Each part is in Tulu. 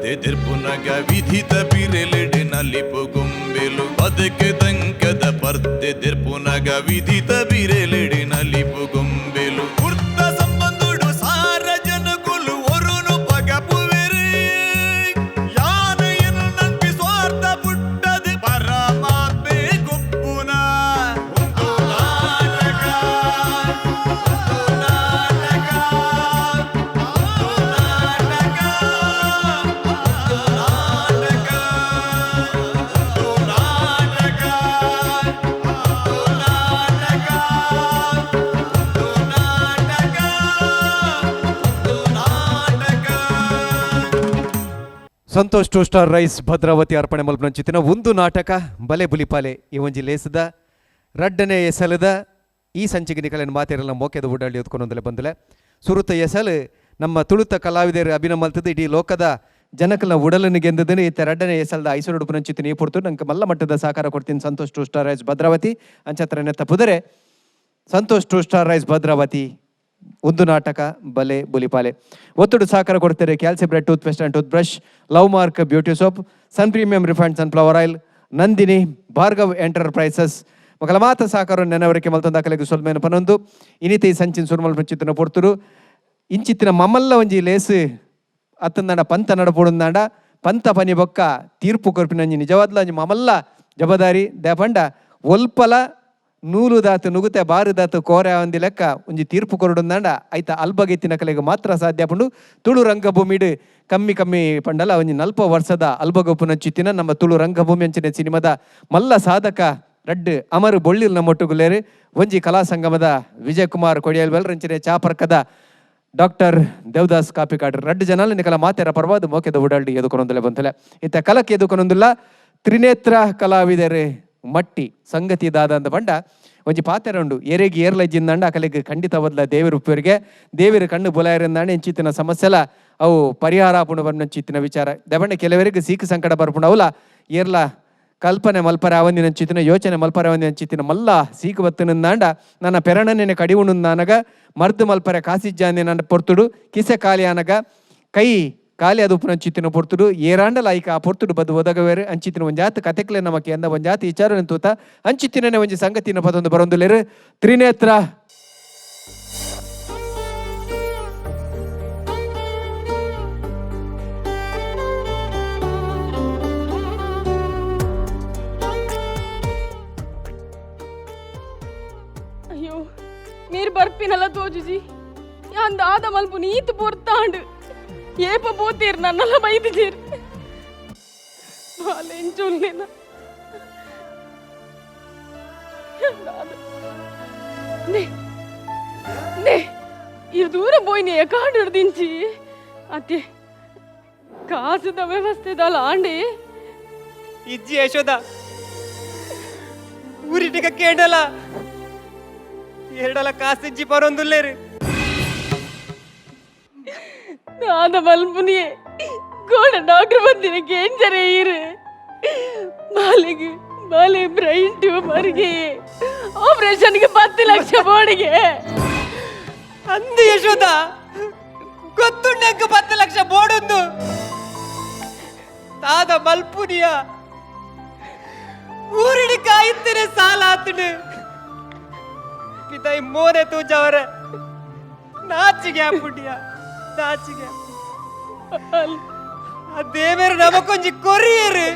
ಪರ್ತೆ ತಿರ್ಪುನಗ ವಿಧಿತ ಬಿರೆಲೆಡೆ ನಲಿಪು ಗೊಂಬೆಲು ಬದುಕು ದಂಕದ ಪರ್ತೆ ತಿರ್ಪುನಗ ವಿಧಿತ ಬಿರೆಲೆಡೆ ನಲಿಪು ಗೊಂಬೆಲು ಕುರ್ತ ಸಂಬಂಧುಡು ಸಾರ ಜನಕುಲು ಒರುನು ಪಗಪುವೆರು ಯಾನ ಎನ್ನಂಪಿ ಸ್ವಾರ್ಥ ಪುಟ್ಟದು ಪರಮಾತ್ಮೆ ಗೊಪ್ಪುನ ಒಂದು ನಾಟಕ ಒಂದು ನಾಟಕ ಒಂದು ನಾಟಕ ಒಂದು ನಾಟಕ ಒಂದು ನಾಟಕ ಒಂದು ನಾಟಕ ಒಂದು ನಾಟಕ ಒಂದು ನಾಟಕ. Santosh two star rice Bhadravati ಅರ್ಪಣೆ ಮಲ್ಪನಂಚಿತ್ತಿನ ಒಂದು ನಾಟಕ ಬಲೆ ಬುಲಿಪಾಲೆ ಈ ಒಂಜಿ ಲೇಸದ ರಡ್ಡನೆ ಎಸಲದ ಈ ಸಂಚಿಗೆ ನಿಕಲೆನ ಮಾತೆರೆಲ್ಲ ಮೋಕೆದ ಓಡಾಡಿ ಎತ್ಕೊಂಡೊಂದಲೆ ಬಂದಲೆ ಸುರುತ ಎಸಲು ನಮ್ಮ ತುಳುತ ಕಲಾವಿದರು ಅಭಿನಯ ಮಲ್ತದ ಇಡೀ ಲೋಕದ ಜನಕಲ ಉಡಲನ್ನು ಗೆಂದದನು ಈತ ರಡ್ಡನೆ ಎಸಲ್ದ ಐಸರುಡು ಪುನಂಚಿತ್ತಿನ ಈ ಪುರ್ತು ನಂಗೆ ಮಲ್ಲ ಮಟ್ಟದ ಸಹಕಾರ ಕೊಡ್ತೀನಿ Santosh two star rice Bhadravati ಅಂಚತ್ರ ನೆತ್ತ ಪುದರೆ Santosh two star rice Bhadravati ಒಂದು ನಾಟಕ ಬಲೆ ಬುಲಿಪಾಲೆ ಒತ್ತಡು ಸಹಕಾರ ಕೊಡ್ತಾರೆ Calcibread tooth paste and tooth brush love mark beauty soap Sun premium refined sunflower oil Nandini Bhargav enterprises ಮಕ್ಕಳ ಮಾತ ಸಹಕಾರ ನೆನವರಿಕೆ ಮಲ್ತೊಂದು ಸೊಲ್ಮೇನ ಪನೊಂದು ಇನಿತೆ ಸಂಚಿನ ಸುರ್ಮಲ್ ಪಂಚಿತ್ತಿನ ಪೊರ್ತುರು ಇಂಚಿತ್ತಿನ ಮಮ್ಮಲ್ಲ ಒಂಜಿ ಲೇಸು ಅತ್ತಂದಾಂಡ ಪಂತ ನಡಪೋಡುಂದಾಂಡ ಪಂತ ಪನಿ ಬೊಕ್ಕ ತೀರ್ಪು ಕೊರ್ಪಿನಂಜಿ ನಿಜವಾದ್ಲ ಅಂಜಿ ಮಮಲ್ಲ ಜಬದಾರಿ ದೇಪಂಡ ಒಲ್ಪಲ ನೂಲು ದಾತು ನುಗುತೆ ಬಾರು ದಾತು ಕೋರೆ ಒಂದಿ ಲೆಕ್ಕ ಒಂಜಿ ತೀರ್ಪು ಕೊರಡುಂದಾಂಡ ಐತ ಅಲ್ಬಗೆತ್ತಿನ ಕಲೆಗೆ ಮಾತ್ರ ಸಾಧ್ಯ ಪಂಡು ತುಳು ರಂಗಭೂಮಿಡು ಕಮ್ಮಿ ಕಮ್ಮಿ ಪಂಡಲ ಒಂಜಿ ನಲ್ಪ ವರ್ಷದ ಅಲ್ಬಗೊಪ್ಪುನಂಚಿತ್ತಿನ ನಮ್ಮ ತುಳು ರಂಗಭೂಮಿ ಅಂಚಿನ ಸಿನಿಮಾದ ಮಲ್ಲ ಸಾಧಕ ರಡ್ಡು ಅಮರು ಬೊಳ್ಳಿಲ್ ನಮ್ಮೊಟ್ಟುಗುಲೇರು ಒಂಜಿ ಕಲಾ ಸಂಗಮದ ವಿಜಯಕುಮಾರ್ ಕೊಡಿಯಲ್ವೆಲ್ ರಂಚಿನೆ ಚಾಪರ್ಕದ ಡಾಕ್ಟರ್ ದೇವದಾಸ್ ಕಾಪಿಕಾಡ್ ರಡ್ಡು ಜನ ನಿಕಲ ಮಾತೆರ ಪರ್ವಾದ ಮೋಕೆದ ಉಡಾಲ್ಡಿ ಎದುಕೊನೊಂದಿಲ್ಲ ಬಂತಲೆ ಇತ್ತ ಕಲಕ್ಕೆ ಎದುಕೊನೊಂದಿಲ್ಲ ತ್ರಿನೇತ್ರ ಕಲಾವಿದರೆ ಮಟ್ಟಿ ಸಂಗತಿ ದಾದ ಅಂದ ಬಂಡ ಒಂಜಿ ಪಾತೆರ ಉಂಡು ಎರೆಗೆ ಏರ್ಲ ಜಿಂದಂಡ ಅಕಲೆಗ್ ಖಂಡಿತ ಬದಲ ದೇವರು ಉಪ್ಪರಿಗೆ ದೇವಿರ ಕಣ್ಣು ಬುಲಾಯರಿಂದಾಂಡ ಎಂಚಿತ್ತಿನ ಸಮಸ್ಯೆಲ ಅವು ಪರಿಹಾರ ಆಪುಂಡು ಬಂದಂಚಿತ್ತಿನ ವಿಚಾರ ದೆಬಂಡ ಕೆಲವರಿಗೆ ಸೀಕು ಸಂಕಟ ಬರ್ಪುಂಡು ಅವಲ ಏರ್ಲ ಕಲ್ಪನೆ ಮಲ್ಪರೆ ಅವಂದಿನ ಚಿತ್ತಿನ ಯೋಚನೆ ಮಲ್ಪರೆ ಅವಂದಿನ ಚಿತ್ತಿನ ಮಲ್ಲ ಸೀಕು ಬತ್ತನಂದಾಂಡ ನನ್ನ ಪೆರಣನೆನೆ ಕಡಿವುಣುಂದಾನಗ ಮರ್ದು ಮಲ್ಪರೆ ಕಾಸಿಜ್ಜಾಂದಿ ನನ್ನ ಪೊರ್ತುಡು ಕಿಸೆ ಖಾಲಿ ಆನಗ ಕೈ ಖಾಲಿ ಅದು ಚಿತ್ತಿನ ಪೊರ್ತುಡು ಏರಾಂಡಲ ಐಕ ಆ ಪೊರ್ತುಡು ಬದು ಒದಗವೇರು ಅಂಚಿತ್ತಿನ ಒಂಜಾತ ಕತೆಕ್ಲೆ ನಮಕ್ಕೆ ಎಂದ ಒಂಜಾತ ವಿಚಾರ ತೂತ ಅಂಚಿತ್ತಿನ ಒಂಜಿ ಸಂಗತಿನ ಪದೊಂದು ಬರೊಂದುಲೇರು ತ್ರಿನೇತ್ರ. ಅಯ್ಯೋ ನೀರು ಬರ್ಪಿನಲ್ಲ ತೋಜುಜಿ ಯಾನ್ ದಾದ ಮಲ್ಪು ನೀತು ಪೊರ್ತಾಂಡು ಏಪ ಪೋತೀರ್ ನನ್ನೆಲ್ಲ ಬೈದಿದ್ದೀರ್ ಬಾಲೆಂಚುಲ್ಲೇನ ನೇ ನೇ ಇರ್ ದೂರ ಪೋಯ್ನಿ ಕಾಡು ಹಿಡ್ದಿಂಚಿ ಅತ್ತೆ ಕಾಸುದ ವ್ಯವಸ್ಥೆದಲ್ಲ ಆಂಡಿ. ಇಜ್ಜಿ ಯಶೋದ, ಊರಿಟಿಕ ಕೇಂಡಲ ಎರಡಲ ಕಾಸಿಜ್ಜಿ ಪರೊಂದುಲ್ಲೇರು. ದಾದ ಮಲ್ಪುನಿಯೇ ಗೋಡ ಡಾಕ್ಟರ್ ಬಂದಿನ ಕೇಂಜರೆ ಇರು ಬಾಲೆಗೆ ಬಾಲೆ ಬ್ರೈನ್ ಟ್ಯೂಮರ್ಗೆ ಆಪರೇಷನ್ಗೆ 10 ಲಕ್ಷ ಬೋಡಿಗೆ. ಅಂದು ಯಶೋದ, ಗೊತ್ತುಂಡಂಕ 10 ಲಕ್ಷ ಬೋಡೊಂದು ತಾದ ಮಲ್ಪುನಿಯ ಊರಿಡಿ ಕಾಯಿತ್ತೇನೆ ಸಾಲ ಆತನು ಪಿತಾಯಿ ಮೋನೆ ತೂಜವರ ನಾಚಿಗೆ ಆಪುಂಡಿಯ ನಾಚಿಗೆ. ಆ ದೇವೇರು ನಮಕೊಂಜಿ ಕೊರಿಯರು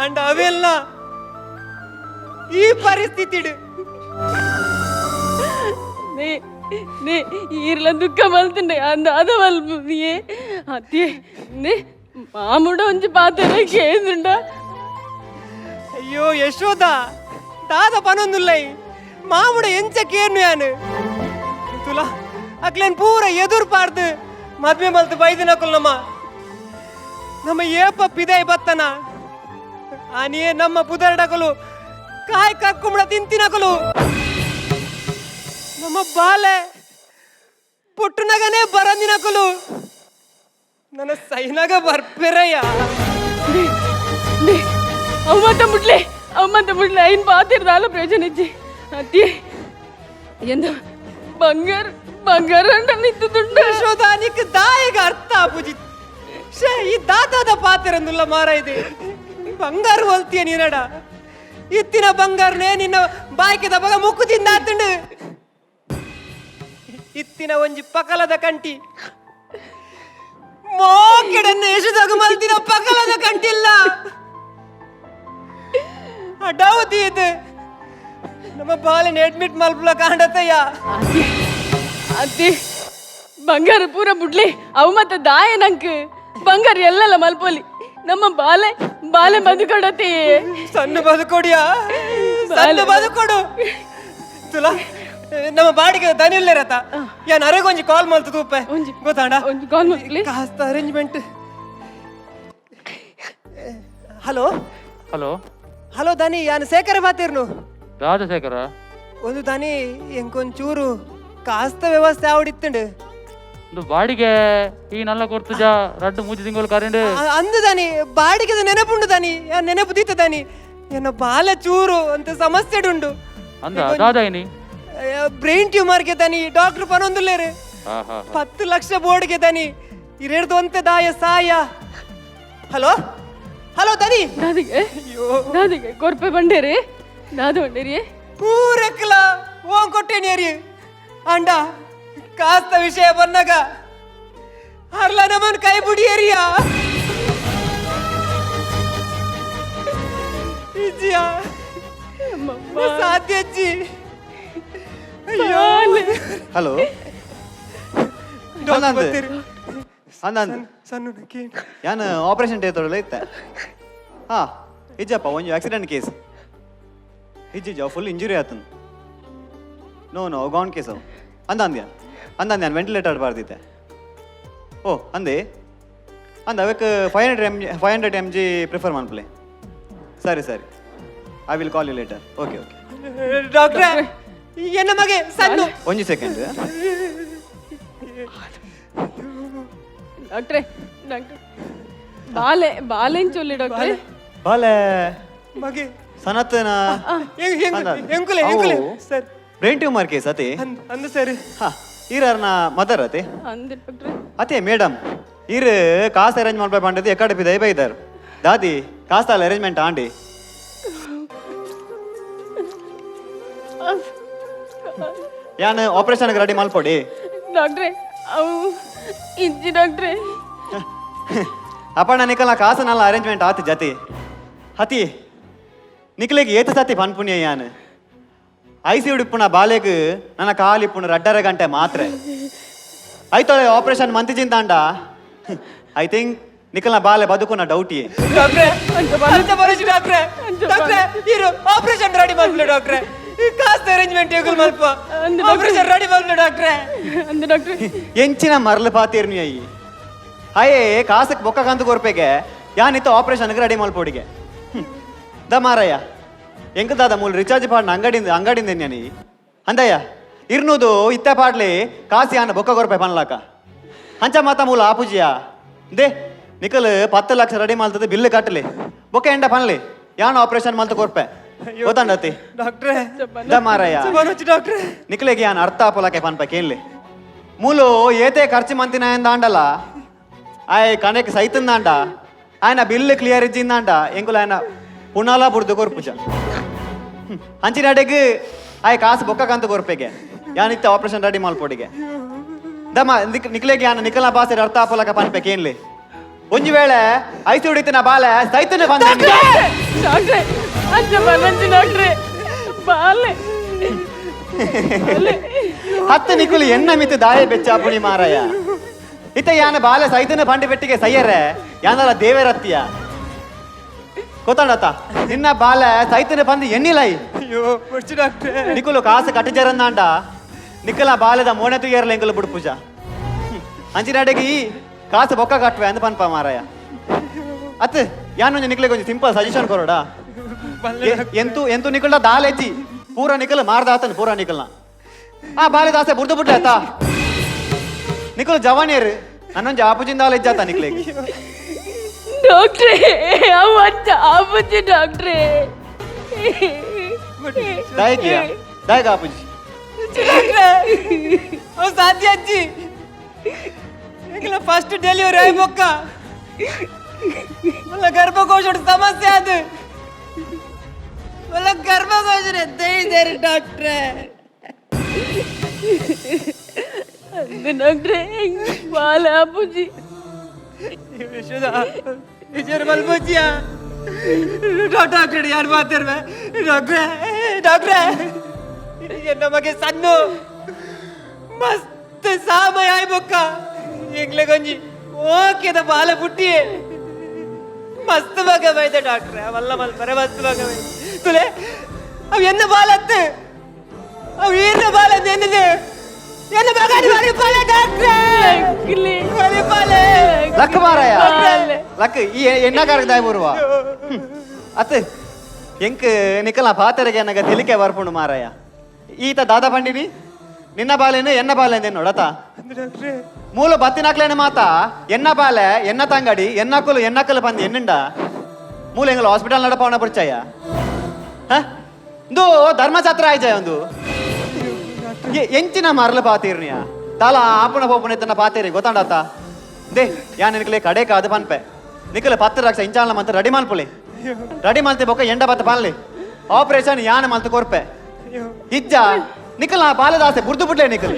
ಅಂಡ್ ಅವೆಲ್ಲ ಈ ಪರಿಸ್ಥಿತಿಡು. ನೇ ನೇ ಈರ್ಲ ದುಃಖ ಮಲ್ತುಂಡೆ ಅಂದ ಅದ ಮಲ್ಪುನಿಯೇ ಅತ್ತೆ ನೇ ಮಾಮುಡ ಒಂಜಿ ಪಾತ್ರ ಕೇಂದ್ರುಂಡ. ಅಯ್ಯೋ ಯಶೋದ, ದಾದ ಪನೊಂದುಲ್ಲೈ ಮಾಮುಡ ಎಂಚ ಕೇರ್ನು ಯಾನು ತುಲಾ ಅಕ್ಲೇನ್ ಪೂರ ಎದುರು ಪಾರ್ದು ಮದ್ವೆ ಮಲ್ತು ಬೈದಿನಕುಲ್ ನಮ್ಮ ನಮ್ಮ ಏಪ ಪಿದಾಯಿ ಬತ್ತನ ಆನಿಯೇ ನಮ್ಮ ಪುದರ್ಡಕಲು ಕಾಯ್ ಕಕ್ಕುಂಬಳ ತಿಂತಿನಕಲು ನಮ್ಮ ಬಾಲೆ ಪುಟ್ಟುನಗನೇ ಬರಂದಿನಕಲು ನನ್ನ ಸೈನಾಗ ಬರ್ಪೆರಯ್ಯ. ನೇ ಅವಮತ ಮುಟ್ಲೆ ಅವಮತ ಮುಟ್ಲೆ ಐನ್ ಪಾತಿರ್ದಾಲ ಪ್ರಯೋಜನ ಇಜ್ಜಿ ಅತ್ತೆ ಎಂದ ಬಂಗಾರ ಬಂಗಾರ ಅಂಡ ನಿಂತುಂಡ. ಯಶೋದ, ನಿಕ್ ದಾಯಿಗ ಅರ್ಥ ಆಪುಜಿ. ಶೇ ಈ ದಾತಾದ ಪಾತೆರಂದುಲ್ಲ ಮಾರ ಇದೆ ಬಂಗಾರ ಹೋಲ್ತೀಯ ನೀನಡ ಇತ್ತಿನ ಬಂಗಾರನೇ ನಿನ್ನ ಬಾಯ್ಕೆದ ಬಗ ಮುಕ್ಕು ತಿಂದ ಆತಂಡು ಇತ್ತಿನ ಒಂಜಿ ಪಕಲದ ಕಂಟಿ ಮೋಕೆಡನ್ನು ಯಶದಾಗ ಮಲ್ತಿನ ಪಕಲದ ಕಂಟಿಲ್ಲ ಅಡಾವತಿ ಇದು ನಮ್ಮ ಬಾಲಿನ ಅಡ್ಮಿಟ್ ಮಲ್ಪಲ ಕಾಂಡತಯ್ಯ. ಅತ್ತಿ, ಬಂಗಾರ ಪೂರ ಬುಡ್ಲಿ, ಅವು ಮತ್ತೆ ದಾಯ ನಂಕ್ ಬಂಗಾರ ಎಲ್ಲಲ್ಲ ಮಲ್ಪೊಲಿ, ನಮ್ಮ ಬಾಲೆ ಬಾಲೆ ಬದುಕೊಡತಿ. ಸಣ್ಣ ಬದುಕೊಡಿಯಾ, ಸಣ್ಣ ಬದುಕೊಡು. ತುಲಾ ನಮ್ಮ ಬಾಡಿಗೆ ದನಿಲ್ಲರತ ಯಾನ್ ಅರೆಗೊಂಜಿ ಒಂಜಿ ಕಾಲ್ ಮಲ್ತು ತೂಪೆ. ಒಂಜಿ. ಗೊತ್ತಾಂಡ? ಒಂಜಿ ಕಾಲ್ ಮಲ್ಪಲಿ. ಕಾಸ್ತ ಅರೇಂಜ್ಮೆಂಟ್. ಹಲೋ. ಹಲೋ. ಹಲೋ ದನಿ, ಯಾನ್ ಶೇಖರ ಬಾತಿರ್ನು. ರಾಜಶೇಖರ. ಒಂದು ದನಿ, ಎಂಕೊಂಚೂರು ಕಾಸ್ತ ವ್ಯವಸ್ಥೆ ಆವಡಿತ್ತುಂಡು. ಒಂದು ಬಾಡಿಗೆ ಈ ನಲ್ಲ ಕೊರ್ತುಜ ರಡ್ಡು ಮೂಜಿ ತಿಂಗಳು ಕರೆಂಡ್. ಅಂದು ದನಿ, ಬಾಡಿಗೆದ ನೆನಪುಂಡು ದನಿ, ಯಾನ್ ನೆನಪು ದೀತ ದನಿ. ಎನ್ನ ಬಾಲ ಚೂರು ಅಂತ ಸಮಸ್ಯೆ ಉಂಡು. ಅಂದ ದಾದಾಯಿನಿ? ಬ್ರೈನ್ ಟ್ಯೂಮರ್ಗೆ ದನಿ, ಡಾಕ್ಟರ್ ಪನೊಂದುಲ್ಲೇರು. ಹಾ ಹಾ. 10 ಲಕ್ಷ ಬೋರ್ಡ್ಗೆ ದನಿ, ಇರೇಡ್ದು ಅಂತೆ ದಾಯ ಸಾಯ. ಹಲೋ ಹಲೋ ದನಿ. ದಾದಿಗೆ ದಾದಿಗೆ ಕೊರ್ಪೆ ಬಂಡೇರಿ, ದಾದ ಬಂಡೇರಿ? ಪೂರಕ್ಲ ಓಂ ಕೊಟ್ಟೇನಿ ಅಂಡ ಕಾಸ್ತ ವಿಷಯ ಬಂದಾಗ ಅರ್ಲ ನಮ್ಮನ್ ಕೈ ಬುಡಿಯರಿಯ ಇಜ್ಜಿಯ ಸಾಧ್ಯ ಅಜ್ಜಿ. ಅಯ್ಯೋ. ಹಲೋ. ಡಾಕ್ಟರ್ ಬರ್ತೀರಿ. ಅಂದಂದು. ಸಣ್ಣ ಕೇಳಿ. ಯಾನ್ ಆಪರೇಷನ್ ಥಿಯೇಟರ್ ಇತ್ತೆ. ಹಾ, ಇಜ್ಜಪ್ಪ, ಒಂಜಿ ಆಕ್ಸಿಡೆಂಟ್ ಕೇಸ್. ಇಜ್ಜಿಜ್ಜ, ಫುಲ್ ಇಂಜುರಿ ಆತನ್. ನೋ ನೋ, ಗಾನ್ ಕೇಸ್ ಅವು. ಅಂದ ಅಂದ್ಯಾನ್ ಅಂದ ಅಂದ್ಯಾನ್ ವೆಂಟಿಲೇಟರ್ ಬಾರ್ದಿತ್ತೆ. ಓ ಅಂದೆ ಅಂದ ಅವಕ್ಕೆ 500 mg, 500 mg prefer ಮನ್ಪಲೆ. ಸರಿ ಸರಿ, I will call you later. Okay okay. ಡಾಕ್ಟ್ರೆ, ಎನ್ನ ಮಗೆ ಸಣ್ಣ. ಒಂಜಿ ಸೆಕೆಂಡ್. ಡಾಕ್ಟ್ರೆ ಡಾಕ್ಟ್ರೆ, ಬಾಲೆ ಬಾಲೆನ್ ಚೊಲ್ಲಿ ಡಾಕ್ಟ್ರೆ. ಬಾಲೆ. ಮಗೆ. ಸನತ್ನ. ಎಂಕುಲೆ ಎಂಕುಲೆ ಸರ್. ಬ್ರೈನ್ ಟ್ಯೂಮರ್ ಕೇಸ್ ಅತಿ. ಅಂದ ಸರ್. ಹಾ, ಈರರ್ನ ಮದರ್ ಅತಿ? ಅಂದೆ ಡಾಕ್ಟ್ರೆ. ಅದೇ ಮೇಡಮ್, ಈರ್ ಕಾಸು ಅರೇಂಜ್ ಮಾಡ್ಬೇಕು ಪಂಡದು ಎಕ್ಕಡೆ ಬಿದೈ ಬೈದಾರು. ದಾದಿ, ಕಾಸಾಲ ಅರೇಂಜ್ಮೆಂಟ್ ಆಂಡಿ? ಯಾನ್ ಆಪರೇಷನ್ ರೆಡಿ ಮಲ್ಪೊಡಿ. ಡಾಕ್ಟ್ರೆ, ಅವು ಇಜ್ಜಿ ಡಾಕ್ಟ್ರೆ. ಅಪ್ಪಣ್ಣ, ನಿಕಲ ಕಾಸನಲ್ಲ ಅರೇಂಜ್ಮೆಂಟ್ ಆತು ಜತಿ. ಹತಿ, ನಿಕಲೆಗ್ ಏತು ಸತಿ ಪನ್ಪುಣ್ಯ? ಯಾನ್ ಐಸಿ ಉಡಿಪ್ಪುನ ಬಾಲೆಗ್ ನನ್ನ ಕಾಲಿಪ್ಪುನ ರಡ್ಡರ ಗಂಟೆ ಮಾತ್ರ ಐತೊಳೆ ಆಪರೇಷನ್ ಮಂತಿಜಿಂದಾಂಡ I think ನಿಕಲ್ನ ಬಾಲೆ ಬದುಕುನ ಡೌಟಿ. ಡಾಕ್ಟ್ರೆ, ಅಂತ ಬರೋಜಿ ಡಾಕ್ಟ್ರೆ. ಡಾಕ್ಟ್ರೆ, ಇರು ಆಪರೇಷನ್ ರೆಡಿ ಮಲ್ಪಲೆ ಡಾಕ್ಟ್ರೆ. ಈ ಕಾಸ್ತ ಅರೇಂಜ್ಮೆಂಟ್ ಎಗುಲ್ ಮಲ್ಪ. ಅಂದ್. ಆಪರೇಷನ್ ರೆಡಿ ಮಲ್ಪಲೆ ಡಾಕ್ಟ್ರೆ. ಅಂದೆ ಡಾಕ್ಟ್ರೆ. ಎಂಚಿನ ಮರಳು ಪಾತೀರ್ನಿ ಅಯ್ಯಿ. ಅಯ್ಯೇ, ಕಾಸಕ್ ಬೊಕ್ಕ ಕಂತು ಕೊರ್ಪೆಗೆ ಯಾನಿತ್ತು ಆಪರೇಷನ್ಗೆ ರೆಡಿ ಮಲ್ಪೋಡಿಗೆ. The ಮಾರಯ್ಯ, ಎಂಕ ದಾದ ಮೂಲ ರಿಚಾರ್ಜ್ ಪಾಡ್ನ ಅಂಗಡಿಂದ ಅಂಗಡಿಂದ ನ್ಯಾನಿ ಅಂದಯ್ಯ. ಇರ್ನುದು ಇತ್ತ ಪಾಡ್ಲಿ ಕಾಸಿ ಯಾನ ಬೊಕ್ಕ ಕೊರ್ಪೆ ಪನ್ಲಾಕ ಅಂಚ ಮಾತ ಮೂಲ ಆಪುಜಿಯ. ದೇ ನಿಕಲ್ 10 ಲಕ್ಷ ರೆಡಿ ಮಲ್ತದ ಬಿಲ್ ಕಟ್ಟಲಿ, ಬೊಕ್ಕ ಎಂಡ ಪನ್ಲಿ, ಯಾನ ಆಪರೇಷನ್ ಮಲ್ತ ಕೊರ್ಪೆ. ಗೊತ್ತಂಡತಿ? ಡಾಕ್ಟ್ರೆ. The ಮಾರಯ್ಯ. ಬರೋಜಿ ಡಾಕ್ಟ್ರೆ. ನಿಕಲೆಗೆ ಯಾನ್ ಅರ್ಥ ಆಪಲಕ್ಕೆ ಪನ್ಪ ಕೇನ್ಲಿ. ಮೂಲು ಏತೆ ಖರ್ಚು ಮಂತಿನ ಅಂಡಲ ಆಯ್ ಕಣಕ್ ಸೈತಂದಾಂಡ ఆయన ಬಿಲ್ ಕ್ಲಿಯರ್ ಇಜ್ಜಿಂದಾಂಡ ಎಂಕುಲ ఆయన ಪುಣಾಲ ಬುಡ್ದು ಕೊರ್ಪುಜ. ಅಂಚಿನಾಡೆಗ್ ಆಯ್ ಕಾಸು ಬೊಕ್ಕ ಕಂತು ಕೊರ್ಪೆಗೆ ಯಾನಿತ್ತ ಆಪರೇಷನ್ ರೆಡಿ ಮಲ್ಪೊಡಿಗೆ. ದಮ ನಿಕ್ಲೆಗೆ ಯಾನ ನಿಕಲ ಬಾಸೆ ಅರ್ಥ ಆಪಲಕ ಪನ್ಪೆ ಕೇನ್ಲಿ. ಒಂಜಿ ವೇಳೆ ಐಸಿ ಹೊಡಿತಿನ ಬಾಲೆ ಸೈತನೆ ಬಂದ. ಡಾಕ್ಟ್ರೆ, ಅಂಚ ಬನ್ನಂಚಿ ಡಾಕ್ಟ್ರೆ, ಬಾಲೆ ಬಾಲೆ. ಹತ್ತು ನಿಕುಲು ಎನ್ನ ಮಿತ್ತು ದಾಯ ಬೆಚ್ಚಾಪುಣಿ ಮಾರಾಯ. ಇತ್ತ ಯಾನ ಬಾಲೆ ಸೈತನ ಬಂಡಿ ಬೆಟ್ಟಿಗೆ ಸೈಯರೆ ಯಾನಲ ದೇವರತ್ತಿಯ ಗೊತ್ತಾಡತ್ತ? ನಿನ್ನ ಬಾಲೆ ಸೈತನ ಬಂದು ಎಣ್ಣಿಲೈ. ಅಯ್ಯೋ, ಬರೋಜಿ ಡಾಕ್ಟ್ರೆ. ನಿಕುಲು ಕಾಸು ಕಟ್ಟಿಜರಂದಾಂಡ ನಿಕ್ಕಲ ಬಾಲೆದ ಮೋನೆ ತುಯ್ಯರ್ಲ ಎಂಕುಲು ಬುಡು ಪೂಜಾ. ಅಂಚಿನಾಡೆಗೆ ಈ ಕಾಸು ಬೊಕ್ಕ ಕಟ್ಟುವೆ ಅಂದ್ ಪನ್ಪ ಮಾರಾಯ. ಅತ್ ಯಾನೊಂಜಿ ನಿಕ್ಲೆ ಕೊಂಚ ಸಿಂಪಲ್ ಸಜೆಷನ್ ಕೊರೋಡಾ. ಎಂತು ಎಂತು ನಿಕಲ್ಡ ದಾಲೆಜ್ಜಿ, ಪೂರ ನಿಕಲ್ ಮಾರ್ದಾತನ್ ಪೂರ ನಿಕಲ್ನ. ಆ ಬಾಲೆದಾಸೆ ಬುಡ್ದು ಬುಡ್ಲೆ ಆತ. ನಿಕಲ್ ಜವಾನಿಯರು ನನ್ನೊಂಜಿ ಆಪುಜಿಂದ ದಾಲೆಜ್ಜಾತ ನಿಕ್ಲೆಗ್. ಡಾಕ್ಟ್ರೆ, ಅವು ಅಂಚ ಆಪುಜಿ ಡಾಕ್ಟ್ರೆ. ದಾಯಕಿಯ ದಾಯಕ ಆಪುಜಿ? ಡಾಕ್ಟ್ರೆ, ಅವು ಸಾಧ್ಯ ಅಜ್ಜಿ. ಎಂಕಲ ಫಸ್ಟ್ ಡೆಲಿವರಿ ಆಯ್ ಬೊಕ್ಕ ಮಲ್ಲ ಗರ್ಭಕೋಶ ಸಮಸ್ಯೆ ಅದು. ಮಲ್ಲ ಗರ್ಭಕೋಶ ಎದ್ದೇರಿ ಡಾಕ್ಟ್ರೆ. ಡಾಕ್ಟ್ರೆ ಬಾಲ ಅಪ್ಪುಜಿ. ಯಶೋದ ವಿಜಯ ಮಲ್ಪುಜಿಯ ಡಾಕ್ಟರ್ ಯಾರು ಮಾತಾಡ್ವೆ? ಡಾಕ್ಟ್ರೆ ಡಾಕ್ಟ್ರೆ, ಎನ್ನ ಮಗೆ ಸಣ್ಣ ಮಸ್ತ್ ಸಾಮಯ ಆಯ್ಬೊಕ್ಕ ಎಂಗ್ಲೆ ಗೊಂಜಿ ಓಕೆದ ಬಾಲ ಪುಟ್ಟಿ ಮಸ್ತ್ ಮಗ ಬೈದ ಡಾಕ್ಟ್ರೆ. ಅವಲ್ಲ ಮಲ್ಪರೆ ಮಸ್ತ್ ಮಗ ಬೈದ ತುಲೆ. ಅವ್ ಎನ್ನ ಬಾಲತ್ತು, ಅವ್ ಏನ ಬಾಲ ಎನ್ನದು, ಎನ್ನ ಮಗ ಬಲಿಪಾಲೆ ಡಾಕ್ಟ್ರೆ, ಬಲಿಪಾಲೆ. ಲಕ್ ಮಾರಾಯ ಲಕ್, ಈ ಎಣ್ಣಕಾರಕ ದಾಯ ಬರುವ ಅತ್ ಎಂಕ್ ನಿಕಲ ಪಾತೆರೆಗೆ ಅನ್ನಗ ತೆಲಿಕೆ ಬರ್ಪುಂಡು ಮಾರಾಯ. ಈತ ದಾದಾ ಪಂಡಿನಿ ನಿನ್ನ ಬಾಲೇನು ಎನ್ನ ಬಾಲೆ ನೋಡತ ಮೂಲ ಬತ್ತಿನಾಕ್ಲೇನೆ ಮಾತ ಎನ್ನ ಬಾಲೆ ಎನ್ನ ತಂಗಡಿ ಎನ್ನಕ್ಕಲು ಎನ್ನಕ್ಕಲು ಬಂದು ಎನ್ನುಂಡ ಮೂಲ ಎಂಗಲ ಹಾಸ್ಪಿಟಲ್ ನಡಪವನ ಪರಿಚಯ ಇಂದು ಧರ್ಮಛಾತ್ರ ಆಯ್ಜಾಯ ಒಂದು ಎಂಚಿನ ಮರಲು ಪಾತೀರ್ನಿಯ ತಾಲ ಆಪುಣ ಪೋಪುಣ ಎತ್ತನ ಪಾತೀರಿ ಗೊತ್ತಾಂಡಾತ. They ಯಾ ನಿನಕಲೆ ಕಡೆ ಕಾದು ಪನ್ಪೆ ನಿಕಲೆ 10 ಲಕ್ಷ ಇಂಚಾಲ ಮಂತ ರೆಡಿ ಮಲ್ಪುಲಿ, ರೆಡಿ ಮಲ್ತೆ ಬೊಕ್ಕ ಎಂಡ ಬತ್ತ ಪನ್ಲಿ ಆಪರೇಷನ್ ಯಾನ ಮಲ್ತ ಕೊರ್ಪೆ ಇಜ್ಜ ನಿಕಲ್ ಆ ಬಾಲೆದಾಸೆ ಬುರ್ದು ಬಿಡ್ಲೆ ನಿಕಲ್.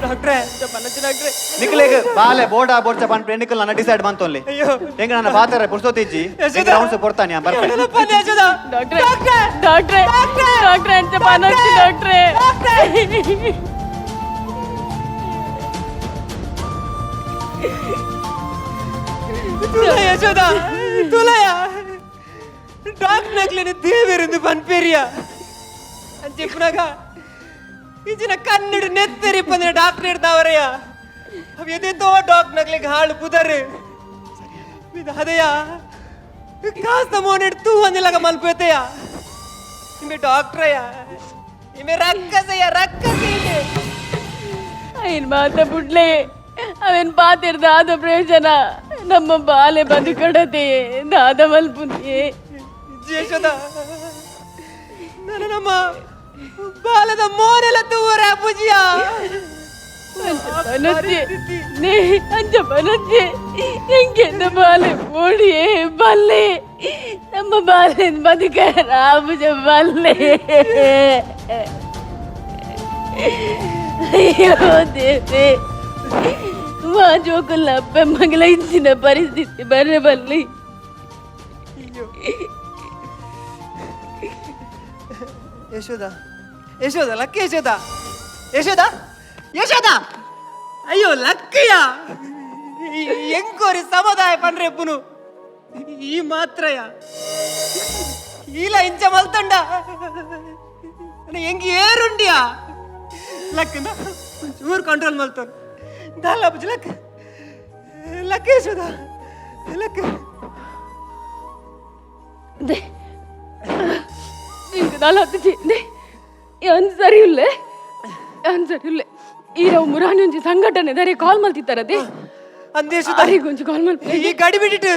ಡಾಕ್ಟ್ರೆ ಡಾಕ್ಟ್ರೆ, ನಿಕಲೆಗ್ ಬಾಲೆ ಬೋರ್ಡಾ ಬೋರ್ಚ ಪನ್ಪೆ ನಿಕಲ್ ನನ್ನ ಡಿಸೈಡ್ ಮಂತೊನ್ಲಿ. ಹೆಂಗ ನನ್ನ ಪಾತೆರೆ ಪುರ್ಸೋತಿಜ್ಜಿ ರೌಂಡ್ಸ್ ಪೊರ್ತಾನಿ ಬರ್ಪೆ. ಡಾಕ್ಟ್ರೆ ಡಾಕ್ಟ್ರೆ ಡಾಕ್ಟ್ರೆ ಅಂಚ ಪನೊಚ್ಚಿ ಡಾಕ್ಟ್ರೆ. ಯಶೋದ ತುಲಯ ಡಾಕ್ಟರ್ ನಕ್ಲೇನೆ ದೇವರಿಂದ ಪನ್ಪೇರಿಯ అని చెప్పినాక ఇచ్చిన కన్నుడు నెత్తరి పొందిన డాక్టర్ ಇರ್ತಾವರಯ್ಯ. ಅವ್ ಎದೆಂತೋ ಡಾಕ್ಟರ್ ನಕ್ಲಿಗೆ ಹಾಳು ಪುದರ್ ಇದು ಅದಯ್ಯ ಕಾಸ್ತ ಮೋನೆಡ್ ತೂ ಅಂದಿಲಾಗ ಮಲ್ಪೇತೆಯ. ಇಮೆ ಡಾಕ್ಟ್ರಯ್ಯ, ಇಮೆ ರಕ್ಕಸಯ್ಯ ರಕ್ಕಸ ಇಮೆ. ಐನ್ ಮಾತ ಬುಡ್ಲೆ, ಅವೇನ್ ಪಾತಿರ್ದ ಆದ ಪ್ರಯೋಜನ, ನಮ್ಮ ಬಾಲೆ ಬದುಕಡತೆ ದಾದ ಮಲ್ಪುಂದೆ. ಯಶೋದ ನಾನು ನಮ್ಮ ಬಾಲದ ಮೋನೆಲ್ಲ ತೂವರ ಪೂಜಿಯ. ಬನಜ್ಜೆ ನೇ ಅಂಚ ಬನಜ್ಜೆ ಎಂಕೆಂದ ಬಾಲೆ ಪೋಡಿಯೇ ಬಲ್ಲೆ, ನಮ್ಮ ಬಾಲೆ ಬದುಕ ರಾಬುಜ ಬಲ್ಲೆ. ಅಯ್ಯೋ ದೇವ್ರೇ, ಮಾ ಜೋಕುಲ್ಲ ಅಪ್ಪೆ ಮಗಳ ಇಂಚಿನ ಪರಿಸ್ಥಿತಿ ಬರ್ರೆ ಬಲ್ಲಿ. ಯಶೋದ ಯಶೋದ ಲಕ್ಕ ಯಶೋದ ಯಶೋದ ಯಶೋದ ಅಯ್ಯೋ ಲಕ್ಕಯ್ಯ ಎಂಕೋರಿ ಸಮುದಾಯ ಪನ್ರೆಪ್ಪುನು ಈ ಮಾತ್ರಯ ಈಲ ಇಂಚ ಮಲ್ತಂಡ ಎಂಗ್ ಏರುಂಡಿಯಾ ಲಕ್ಕನ ಚೂರು ಕಂಟ್ರೋಲ್ ಮಲ್ತನ್ ದಾಲ ಬುಜ್ ಲಕ್ಕ ಲಕ್ಕ ಯಶೋದ ಲಕ್ಕ. ದೇ ನಿಂಗೆ ದಾಲ ಹತ್ತಿಜಿ ದೇ ಏನ್ ಸರಿ ಇಲ್ಲೇ, ಏನ್ ಸರಿ ಇಲ್ಲೇ. ಈ ರವ್ ಮುರಾನಿ ಒಂಜಿ ಸಂಘಟನೆ ದರೆ ಕಾಲ್ ಮಲ್ತಿತ್ತಾರದೆ. ಅಂದೇ ಯಶೋದ ಅರೆಗ್ ಒಂಜಿ ಕಾಲ್ ಮಲ್ಪಲೆ. ಈ ಗಾಡಿ ಬಿಟ್ಟಿಟ್ಟು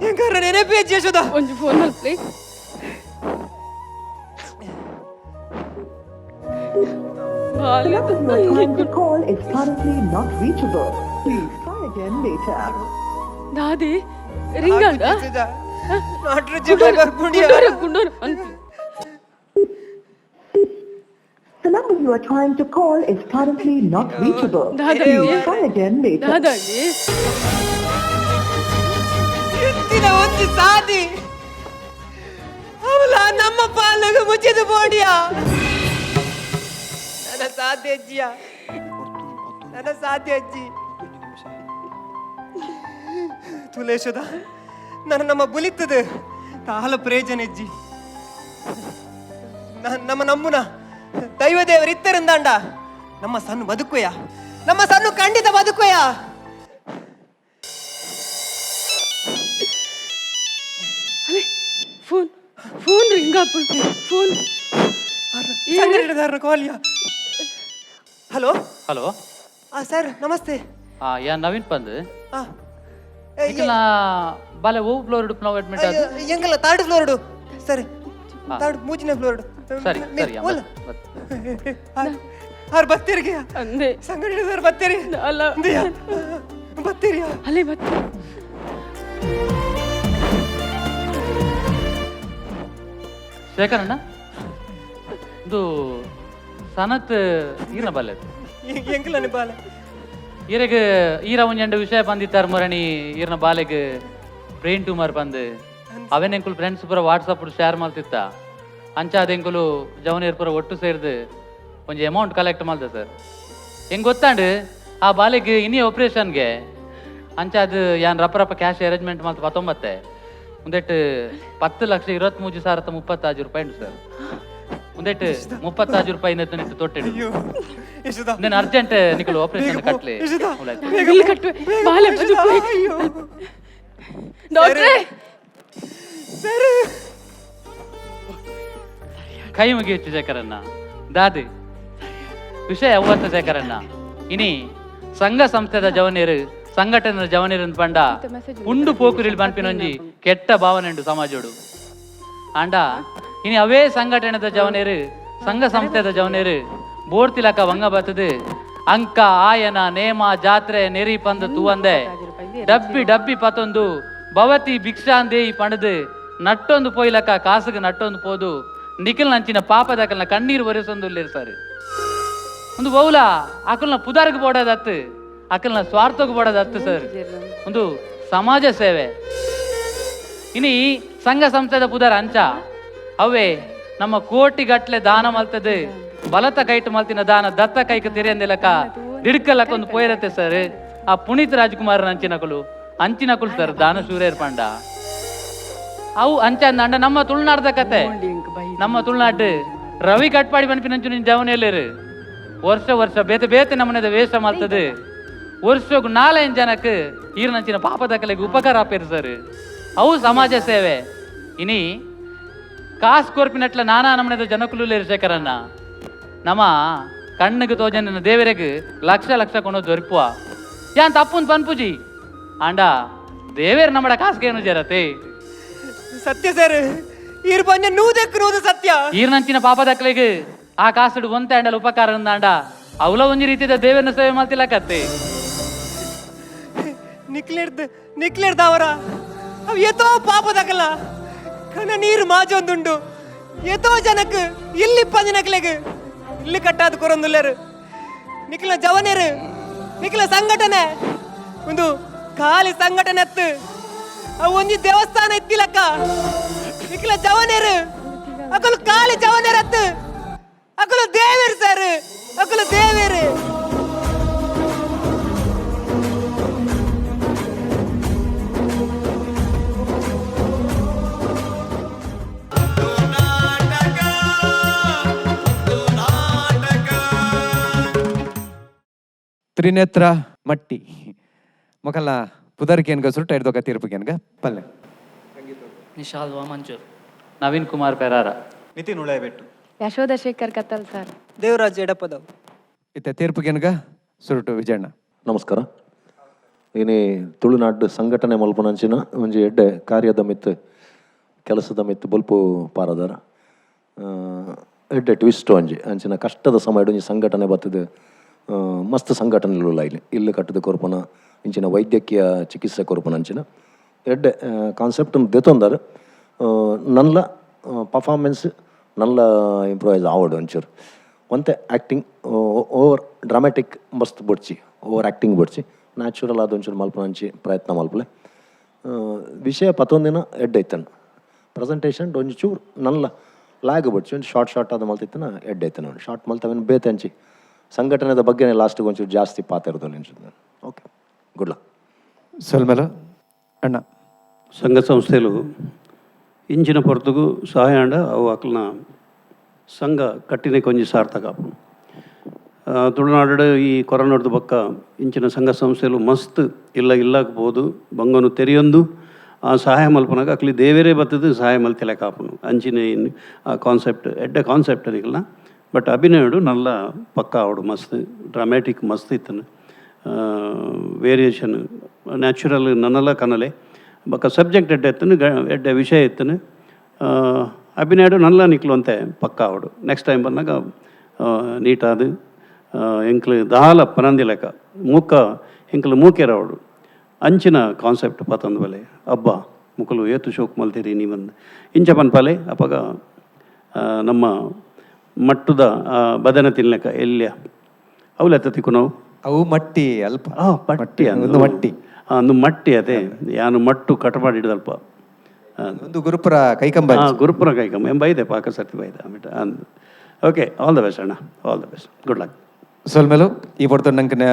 ಎಂಗಾರ ನೆನಪೇ ಯಶೋದ. ಒಂಜಿ phone ಮಲ್ಪಲೆ. The number you are trying to call is currently not reachable. Please try again later. Dadi ರಿಂಗಂಡ not reachable ಬರ್ಪುಂಡಿಯಾ. ಗುಂಡೋರು ಅನ್ಪು. The number you are trying to call is currently not reachable. ದಾದಾ Please try again later. ದಾದಾಗಿ ಎತ್ತಿನ ಒಂಜಿ ಸಾದಿ ಅವಲ ನಮ್ಮ ಪಾಲಗ ಮುಚ್ಚಿದ ಬೋಡಿಯ. ನನ್ನ ಸಾಧ್ಯ ಅಜ್ಜಿಯ, ನನ್ನ ಸಾಧ್ಯ ಅಜ್ಜಿ ತುಲೇಶದ ನನ್ನ ನಮ್ಮ ಬುಲಿತದ ತಾಲ ಪ್ರೇಜನ ಅಜ್ಜಿ. ನಮ್ಮ ನಮ್ಮುನ ದೈವ ದೇವರು ಇತ್ತರಿಂದಾಂಡ ನಮ್ಮ ಸಣ್ಣ ಬದುಕುಯ, ನಮ್ಮ ಸಣ್ಣ ಖಂಡಿತ ಬದುಕುಯ. ಅಲೆ phone phone ring ಆಪುಂಡು phone. ಸಂಘಟನೆದಾರನ ಕಾಲ್ಯ. Hello hello. Sir namaste. ಯಾ ನವೀನ್ ಪಂದ್. ಆ, ನಿಕಲ್ನ ಬಾಲೆ ಓ ಫ್ಲೋರ್ ನಾವು ಅಡ್ಮಿಟ್ ಆದ. ಎಂಗಲ್ಲ third floor sir, third ಮೂಜಿನ floor. ಸರಿ ಸರಿ. ಓಲ ಆರ್ ಬತ್ತೀರಿಗೆ ಅಂದೆ ಸಂಘಟನೆದಾರ ಬತ್ತೀರಿ ಅಲ್ಲ ಬತ್ತೀರಿಯಾ? ಅಲೆ ಬತ್ತೆ. ಶೇಖರಣ್ಣ, ಇದು ಸನತ್ ಈರ್ನ ಬಾಲೆ. ಎಂಕಲನೆ ಬಾಲೆ. ಈರೆಗ್ ಈರ ಒಂಜೆಂಡು ವಿಷಯ ಬಂದಿತ್ತಾರ ಮೊರಣಿ, ಈರ್ನ ಬಾಲೆಗ್ ಬ್ರೈನ್ ಟ್ಯೂಮರ್ ಬಂದು ಅವೇನೆಂಕುಲು ಫ್ರೆಂಡ್ಸ್ ಪೂರ ವಾಟ್ಸಪ್ ಶೇರ್ ಮಲ್ತಿತ್ತ. ಅಂಚ ಅದೆಂಕುಲು ಜವನೇರ್ ಪೂರ ಒಟ್ಟು ಸೇರ್ದು ಒಂಜಿ ಅಮೌಂಟ್ ಕಲೆಕ್ಟ್ ಮಲ್ತೆ ಸರ್. ಹೆಂಗ್ ಗೊತ್ತಾಂಡು ಆ ಬಾಲೆಗ್ ಇನಿ ಆಪರೇಷನ್ಗೆ ಅಂಚ ಅದು ಯಾನ್ ರಪ್ಪ ರಪ್ಪ ಕ್ಯಾಶ್ ಅರೇಂಜ್ಮೆಂಟ್ ಮಲ್ತು ಪತ್ತೊಂಬತ್ತೆ ಒಂದೆಟ್ಟು 10,23,036 ರೂಪಾಯಿ ಉಂಟು ಸರ್. ಒಂದೆಟ್ಟು 35 ರೂಪಾಯಿ ನೆತ್ತು ತೊಟ್ಟಿಡು. నేను ಅರ್ಜೆಂಟ್ ನಿಕಲು ಆಪರೇಷನ್ ಕಟ್ಲಿ. ಬಿಲ್ ಕಟ್ಟುವೆ, ಬಾಲೆ ಬದುಕುವೆ. ಡಾಕ್ಟ್ರೇ ಕೈ ಮುಗಿಯುಚ್ಚು ಶೇಖರಣ್ಣ. ದಾದಿ ವಿಷಯ ಅವ್ವತ್ತ ಶೇಖರಣ್ಣ, ಇನಿ ಸಂಘ ಸಂಸ್ಥೆದ ಜವನೀರು ಸಂಘಟನೆದ ಜವನೀರು ಪಂಡ ಉಂಡು ಪೋಕುರಿಲ್ ಪನ್ಪಿನೊಂಜಿ ಕೆಟ್ಟ ಭಾವನೆ ಉಂಡು ಸಮಾಜೋಡು. ಆಂಡ ಇನಿ ಅವೇ ಸಂಘಟನೆದ ಜವನೀರು ಸಂಘ ಸಂಸ್ಥೆದ ಜವನೀರು ಬೋರ್ತಿಲಕ ವಂಗ ಬತ್ತದು ಅಂಕ ಆಯನ ನೇಮ ಜಾತ್ರೆ ನೆರಿ ಪಂದು ತೂವಂದೆ ಡಬ್ಬಿ ಡಬ್ಬಿ ಪತೊಂದು ಭವತಿ ಭಿಕ್ಷಾಂದೇಯಿ ಪಣದು ನಟ್ಟೊಂದು ಪೋಯ್ಲಕ ಕಾಸುಗೆ ನಟ್ಟೊಂದು ಪೋದು ನಿಖಿಲ್ ನಂಚಿನ ಪಾಪದಕಲ್ನ ಕಣ್ಣೀರು ಒರೆಸೊಂದು ಸರ್. ಒಂದು ಬೌಲ ಅಕಲ್ನ ಪುದಾರ್ಗ್ ಬೋಡೋದತ್ತು, ಅಕಲ್ನ ಸ್ವಾರ್ಥಕ್ಕೆ ಬೋಡೋದತ್ತು ಸರ್. ಒಂದು ಸಮಾಜ ಸೇವೆ. ಇನಿ ಸಂಘ ಸಂಸ್ಥೆದ ಪುದಾರ್ ಅಂಚ ಅವೇ ನಮ್ಮ ಕೋಟಿ ಗಟ್ಲೆ ದಾನ ಮಲ್ತದೆ, ಬಲತ ಕೈಟ್ ಮಲ್ತಿನ ದಾನ ದತ್ತ ಕೈಕ ತಿರಿಯಂದಿಲಕ ದಿಡ್ಕಲಕ್ಕ ಒಂದು ಪೋಯಿರತ್ತೆ ಸರ್. ಆ ಪುನೀತ್ ರಾಜ್ಕುಮಾರ್ ಅಂಚಿನಕುಲು ಅಂಚಿನಕುಲು ಸರ್ ದಾನ ಶೂರೇರ್ ಪಂಡ ಅವು ಅಂಚ ಅಂಡ ನಮ್ಮ ತುಳುನಾಡ್ದ ಕತೆ. ನಮ್ಮ ತುಳುನಾಡು ರವಿ ಕಟ್ಪಾಡಿ ಪನ್ಪಿನಂಚು ನಿನ್ ಜವನೆಲ್ಲೇರು ವರ್ಷ ವರ್ಷ ಬೇತೆ ಬೇತೆ ನಮ್ಮನೆದ ವೇಷ ಮಲ್ತದೆ, ವರ್ಷಕ್ಕೆ 4-5 ಜನಕ್ಕೆ ಈರ್ನಂಚಿನ ಪಾಪದಕಲೆಗೆ ಉಪಕಾರ ಆಪೇರು ಸರ್. ಅವು ಸಮಾಜ ಸೇವೆ. ಇನಿ ಕಾಸು ಕೊರ್ಪಿನಟ್ಲ ನಾನಾ ನಮ್ಮನೆದ ಜನಕುಲು ಶೇಖರಣ್ಣ, ನಮ್ಮ ಕಣ್ಣಿಗೆ ತೋಜನ ದೇವರೆಗ್ ಲಕ್ಷ ಲಕ್ಷ ಕೊನೋ ದೊರಿಪುವ ಯಾನ್ ತಪ್ಪುನ್ ಪನ್ಪುಜಿ, ಆಂಡ ದೇವೇರ್ ನಮ್ಮಡ ಕಾಸ್ಗೇನು ಜರತೆ. ಸತ್ಯ ಸರ್, ಈರ್ ಪಂಜ ನೂದಕ್ಕೆ ನೂದು ಸತ್ಯ. ಈರ್ನಂಚಿನ ಪಾಪದಕ್ಲೆಗ್ ಆ ಕಾಸುಡು ಒಂತೆ ಅಂಡಲ ಉಪಕಾರ ಅಂದಾಂಡ ಅವಲ ಒಂಜಿ ರೀತಿಯ ದೇವರನ್ನ ಸೇವೆ ಮಾಡ್ತಿಲ್ಲ ಕತ್ತೆ. ನಿಕ್ಲೆರ್ದ್ ನಿಕ್ಲೆರ್ದ ಅವರ ಅವ್ ಏತೋ ಪಾಪದಕಲ ಕಣ ನೀರು ಮಾಜೊಂದುಂಡು, ಏತೋ ಜನಕ್ ಇಲ್ಲಿ ಪಂಜಿನಕ್ಲೆಗ್ ಇಲ್ಲಿ ಕಟ್ಟಾದ ಕೊರೊಂದುಲ್ಲೇರು. ನಿಕ್ಲ ಜವನೇರು ನಿಕ್ಲ ಸಂಘಟನೆ ಒಂದು ಖಾಲಿ ಸಂಘಟನೆ ಅತ್ತು, ಅವು ಒಂಜಿ ದೇವಸ್ಥಾನ ಇತ್ತಿಲಕ್ಕ. ನಿಕ್ಲ ಜವನೇರು ಅಕಲು ಖಾಲಿ ಜವನೇರತ್ತು, ಅಕಲು ದೇವೇರು ಸರ್, ಅಕಲು ದೇವೇರು. ತ್ರಿನೇತ್ರ ಮಟ್ಟಿ ಮೊಕಲ್ನ ಪುದರ್ಕೇನ್ಗ ಸುಟ್ಟ ಹಿಡ್ದೊಕ ತೀರ್ಪುಕೇನ್ಗ ಪಲ್ಲೆ. ನಿಶಾಲ್ ವಾಮಂಜೂರ್, ನವೀನ್ ಕುಮಾರ್ ಪೆರಾರ, ನಿತಿನ್ ಉಳಾಯಬೆಟ್ಟು, ಯಶೋಧ ಶೇಖರ್ ಕತ್ತಲ್ ಸರ್, ದೇವರಾಜ್ ಎಡಪದವ್. ಇತ್ತ ತೀರ್ಪುಕೇನ್ಗ ಸುರುಟು ವಿಜಯಣ್ಣ. ನಮಸ್ಕಾರ. ಇನಿ ತುಳುನಾಡು ಸಂಘಟನೆ ಮಲ್ಪುನಂಚಿನ ಒಂಜಿ ಎಡ್ಡೆ ಕಾರ್ಯದ ಮಿತ್ತು ಕೆಲಸದ ಮಿತ್ತು ಬೊಲ್ಪು ಪಾರದಾರ ಎಡ್ಡೆ ಟ್ವಿಸ್ಟ್ ಒಂಜಿ ಅಂಚಿನ ಕಷ್ಟದ ಸಮಯ ಒಂಜಿ ಸಂಘಟನೆ ಬತ್ತದು. ಮಸ್ತ್ ಸಂಘಟನೆಲು ಇಲ್ಲಿ ಇಲ್ಲಿ ಕಟ್ಟದ ಕೊರ್ಪುನ ಇಂಚಿನ ವೈದ್ಯಕೀಯ ಚಿಕಿತ್ಸೆ ಕೊರ್ಪುನ ಅಂಚಿನ ಎಡ್ಡೆ ಕಾನ್ಸೆಪ್ಟ್ ದೆತೊಂದಾರ. ನಲ್ಲ ಪರ್ಫಾರ್ಮೆನ್ಸ್ ನಲ್ಲ ಇಂಪ್ರೂವೈಸ್ ಆವಡು ಒಂಚೂರು ಒಂತೆ acting over dramatic ಮಸ್ತ್ ಬೊಡ್ಚಿ, ಓವರ್ ಆ್ಯಕ್ಟಿಂಗ್ ಬೊಡ್ಚಿ, ನ್ಯಾಚುರಲ್ ಆದ ಒಂಚೂರು ಮಲ್ಪುನ ಅಂಚಿ ಪ್ರಯತ್ನ ಮಲ್ಪಲೆ. ವಿಷಯ ಪತ್ತೊಂದಿನ ಎಡ್ಡೆ ಇತ್ತಣ್ಣ. ಪ್ರೆಸೆಂಟೇಷನ್ ಒಂಜಿ ಚೂರು ನಲ್ಲ ಲ್ಯಾಗ್ ಬೊಡ್ಚಿ, ಒಂದು ಶಾರ್ಟ್ ಶಾರ್ಟ್ ಆದ ಮಲ್ತಿತ್ತನ ಎಡ್ಡೆ ಇತ್ತನ. ಶಾರ್ಟ್ ಮಲ್ತವೇನು ಬೇತೆ ಅಂಚಿ ಸಂಘಟನೆದ ಬಗ್ಗೆನೇ ಲಾಸ್ಟಿಗೆ ಒಂಚೂರು ಜಾಸ್ತಿ ಪಾತಿರೋದು ಅನ್ಸುತ್ತೆ. Okay, good luck. ಸೊಲ್ಮೆಲ ಅಣ್ಣ. ಸಂಘ ಸಂಸ್ಥೆಲು ಇಂಚಿನ ಪೊರ್ತುಗು ಸಹಾಯ ಅಂಡ ಅವು ಅಕ್ಲನ ಸಂಘ ಕಟ್ಟಿನ ಕೊಂಜಿ ಸಾರ್ಥಕ ಆಪುಂಡು. ತುಳುನಾಡು ಈ ಕೊರೋನಾದ ಬೊಕ್ಕ ಇಂಚಿನ ಸಂಘ ಸಂಸ್ಥೆಲು ಮಸ್ತ್ ಇಲ್ಲ ಇಲ್ಲಾಕ ಪೋದು ಬಂಗನು ತೆರೆಯೊಂದು ಆ ಸಹಾಯ ಮಲ್ಪನಾಗ ಅಕ್ಲಿ ದೇವರೇ ಬತ್ತದು ಸಹಾಯ ಮಲ್ತಿಲೆಕ ಆಪುಂಡು. ಅಂಚಿನ ಆ ಕಾನ್ಸೆಪ್ಟ್ ಎಡ್ಡೆ ಕಾನ್ಸೆಪ್ಟ್ ಅನಿಕಲ್ನ. ಬಟ್ ಅಭಿನಯುಡು ನಲ್ಲ ಪಕ್ಕ ಆವಡು, ಮಸ್ತ್ ಡ್ರಾಮ್ಯಾಟಿಕ್ ಮಸ್ತ್ ಇತ್ತನು, ವೇರಿಯೇಷನ್ ನ್ಯಾಚುರಲ್ ನನ್ನಲ್ಲ ಕನಲೆ ಬೊಕ್ಕ ಸಬ್ಜೆಕ್ಟ್ ಎಡ್ಡೆ ಇತ್ತನು, ಎಡ್ಡೆ ವಿಷಯ ಇತ್ತನು. ಅಭಿನಯಡು ನಲ್ಲ ನಿಕ್ಲು ಅಂತೆ ಪಕ್ಕ ಆವಡು. ನೆಕ್ಸ್ಟ್ ಟೈಮ್ ಬಂದಾಗ ನೀಟಾದು ಎಂಕ್ಲು ದಾಲ ಪನಂದಿ ಲೆಕ್ಕ ಮೂಕ ಎಂಕ್ಲು ಮೂಕೆರವಡು. ಅಂಚಿನ ಕಾನ್ಸೆಪ್ಟ್ ಪತೊಂದು ಬಲೆ ಅಬ್ಬ ಮುಕುಲು ಏತು ಶೋಕ್ ಮಲ್ತೀರಿ ನೀವಂದು ಇಂಚ ಪನ್ಪಾಲೆ. ಅಪಗ ನಮ್ಮ ಮಟ್ಟುದ ಬದನೆ ತಿನ್ಲೆಕ ಎಲ್ಯ ಅವು ಲೆತ್ತ ತಿಕ್ಕುನವು. ಅವು ಮಟ್ಟಿ ಅಲ್ಪ. ಪಟ್ಟಿ. ಒಂದು ಮಟ್ಟಿ. ಒಂದು ಮಟ್ಟಿ ಅದೇ ಯಾನು ಮಟ್ಟು ಕಟ್ ಮಾಡಿ ಹಿಡ್ದಲ್ಪ. ಒಂದು ಗುರುಪುರ ಕೈಕಂಬ. ಗುರುಪುರ ಕೈಕಂಬ ಎಂಬ ಬೈದೆ ಪಾಕ ಸರ್ತಿ ಬೈದೆ ಆಮೇಲೆ. ಓಕೆ, ಆಲ್ the best ಅಣ್ಣ, all the best, good luck. ಸೊಲ್ಮೆಲು. ಈ ಪೊರ್ತು ನಂಕನ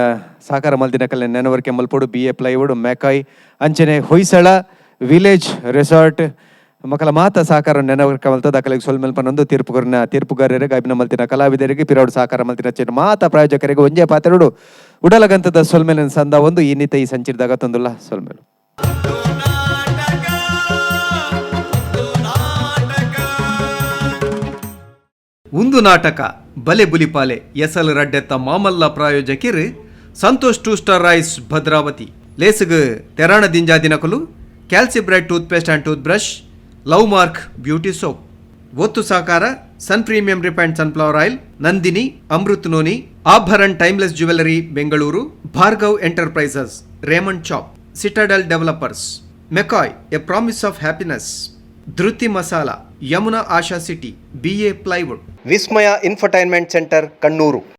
ಸಾಕಾರ ಮಲ್ದಿನ ನೆನವರ್ಕೆ ಮಲ್ಪೊಡು ಬಿ ಎ ಪ್ಲೈವುಡ್, ಮೆಕಾಯ್ ಅಂಚನೆ ಹೊಯ್ಸಳ ವಿಲೇಜ್ ರೆಸಾರ್ಟ್ ಮಕ್ಕಳ ಮಾತ ಸಹಕಾರ ನೆನವರ್ಕೆ ಮಲ್ತದ ಅಕಲೆಗ್ ಸೊಲ್ಮೆಲ್ ಪನೊಂದು ತೀರ್ಪುಗರ್ನ ತೀರ್ಪುಗಾರರಿಗೆ, ಅಭಿನಯ ಮಲ್ತಿನ ಕಲಾವಿದರಿಗೆ, ಪಿರೌಡ್ ಸಹಕಾರ ಮಲ್ತಿನ ಚೆನ್ನ ಮಾತ ಪ್ರಾಯೋಜಕರಿಗೆ ಒಂಜೇ ಪಾತೆರಡು ಉಡಲಗಂತದ ಸೊಲ್ಮೆಲಿನ ಸಂದ ಒಂದು ಈ ನಿತ ಈ ಸಂಚಿರಿದಾಗ ತಂದುಲ್ಲ. ಸೊಲ್ಮೆಲು. ಒಂದು ನಾಟಕ ಬಲೆ ಬುಲಿಪಾಲೆ ಎಸಲ್ ರಡ್ಡೆತ್ತ ಮಾಮಲ್ಲ ಪ್ರಾಯೋಜಕಿರ್ Santosh two star rice Bhadravati, ಲೇಸುಗು ತೆರಾಣ ದಿಂಜಾ ದಿನಕಲು Calcibright toothpaste and tooth brush, love mark beauty soap. ಒತ್ತು ಸಹಕಾರ Sun premium refined sunflower oil, Nandini Amrit noni, Abharan timeless jewellery Bengaluru, Bhargav enterprises, Raymond chop, citadel developers, McCoy a promise of happiness, Dhriti masala, Yamuna Asha city, BA plywood, Vismaya infotainment centre, Kannur.